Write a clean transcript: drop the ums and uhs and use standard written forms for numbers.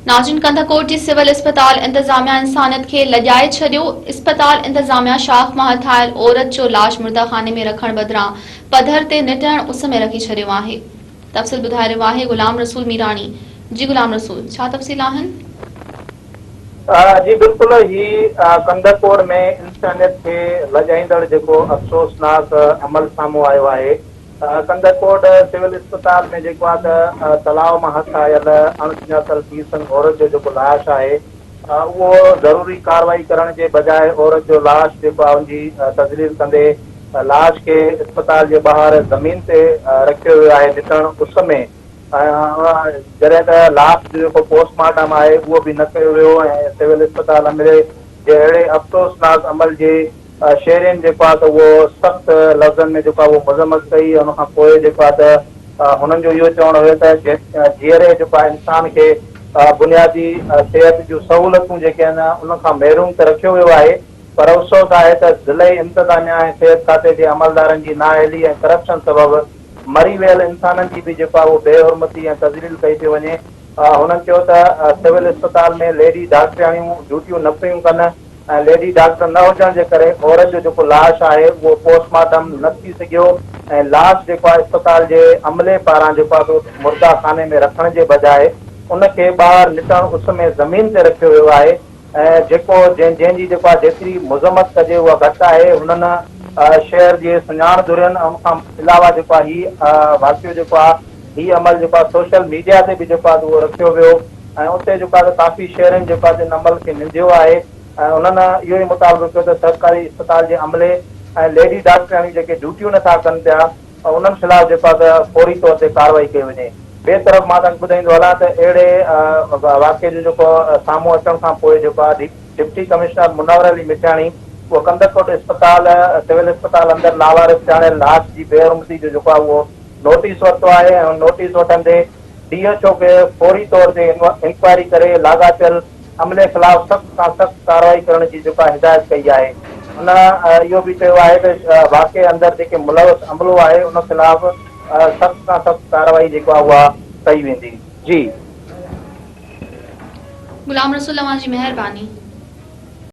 ناظرين ڪنڌڪوٽ جي سول اسپتال انتظاميا انسانيت کي لڄائي ڇڏيو، اسپتال انتظاميا شاخ مان هٿ آيل عورت جو لاش مرده خاني ۾ رکڻ بدران پڌر تي نٽهڻ اس ۾ رکي ڇڏيو آهي. تفصيل ٻڌائي رهيو آهي غلام رسول ميراڻي جي غلام رسول ڇا تفصيل آهن؟ جي بلڪل هي ڪنڌڪوٽ ۾ انسانيت کي لڄائيندڙ جيڪو افسوسناڪ عمل سامهون آيو آهي ڪنڌڪوٽ سول اسپتال ۾ جيڪو آهي ته تلاء مان هٿ آيل اڻ سڃاتل ٽي سنگ عورت جو جيڪو لاش آهي اهو ضروري ڪارروائي ڪرڻ جي بجاء عورت جو لاش جيڪو آهي ان جي تذليل ڪندي لاش کي اسپتال جي ٻاهر زمين تي رکيو ويو آهي نٽهڻ اس ۾ جڏهن ته لاش جو جيڪو پوسٽ مارٽم آهي اهو به نه ڪيو ويو ۽ سول اسپتال عملي جي اهڙي افسوسناڪ عمل جي شهرين جيڪو آهي ته اهو سخت لفظن ۾ جيڪو آهي اهو مذمت ڪئي ان کان پوء جيڪو آهي ته هنن جو اهو چوڻ هيو ته جيئري جيڪو آهي انسان کي بنيادي صحت جون سهولتون جيڪي آهن ان کان محروم ته رکيو ويو آهي پر افسوس آهي ته ضلعي انتظاميا ۽ صحت کاتي جي عملدارن جي نااهلي ۽ ڪرپشن سبب مري ويل انسانن جي به جيڪو آهي اهو بي حرمتي ۽ تذليل ڪئي پئي وڃي هنن چيو ته سول اسپتال ۾ ليڊي ڊاڪٽرياڻيون ڊيوٽيون نه پيون ڪن ۽ ليڊي ڊاڪٽر نه هجڻ جي ڪري عورت جو جيڪو لاش آهي اهو پوسٽ مارٽم نه ٿي سگهيو ۽ لاش جيڪو آهي اسپتال جي عملي پاران جيڪو آهي سو مرده خاني ۾ رکڻ جي بجاء ان کي ٻاهر نٽهڻ اس ۾ زمين تي رکيو ويو آهي ۽ جيڪو جنهن جنهن جي جيڪو آهي جيتري مذمت ڪجي اها گهٽ آهي هنن شهر جي سڃاڻ ڌرين ۽ ان کان علاوه جيڪو آهي هي واقعو جيڪو آهي هي عمل جيڪو آهي سوشل ميڊيا تي به جيڪو آهي اهو رکيو ويو ۽ اتي جيڪو آهي ڪافي شهرين جيڪو آهي ان عمل کي ننديو آهي ۽ انهن اهو ئي مطالبو ڪيو ته سرڪاري اسپتال جي عملي ۽ ليڊي ڊاڪٽرياڻيون جيڪي ڊيوٽيون نٿا ڪن پيا انهن خلاف جيڪو آهي ته فوري طور تي ڪارروائي ڪئي وڃي. ٻئي طرف مان توهان کي ٻڌائيندو هلان ته اهڙي واقعي جو جيڪو سامهون اچڻ کان پوء جيڪو آهي ڊپٽي ڪمشنر منور علي مٺياڻي اهو ڪنڌڪوٽ اسپتال سول اسپتال اندر لاوارث چاڙهيل لاش جي بي حرمتي جو جيڪو آهي اهو نوٽيس ورتو آهي ۽ نوٽيس وٺندي ڊي ايڇ او کي فوري طور تي انڪوائري ڪري لاڳاپيل عملي خلاف سخت کان سخت ڪارروائي ڪرڻ جي جيڪا هدايت ڪئي آهي. هن اهو به چيو آهي ته واقعي اندر جيڪي ملوث عملو آهي ان خلاف سخت کان سخت ڪارروائي جيڪا اها ڪئي ويندي. جي. غلام رسول اوهان جي مهرباني.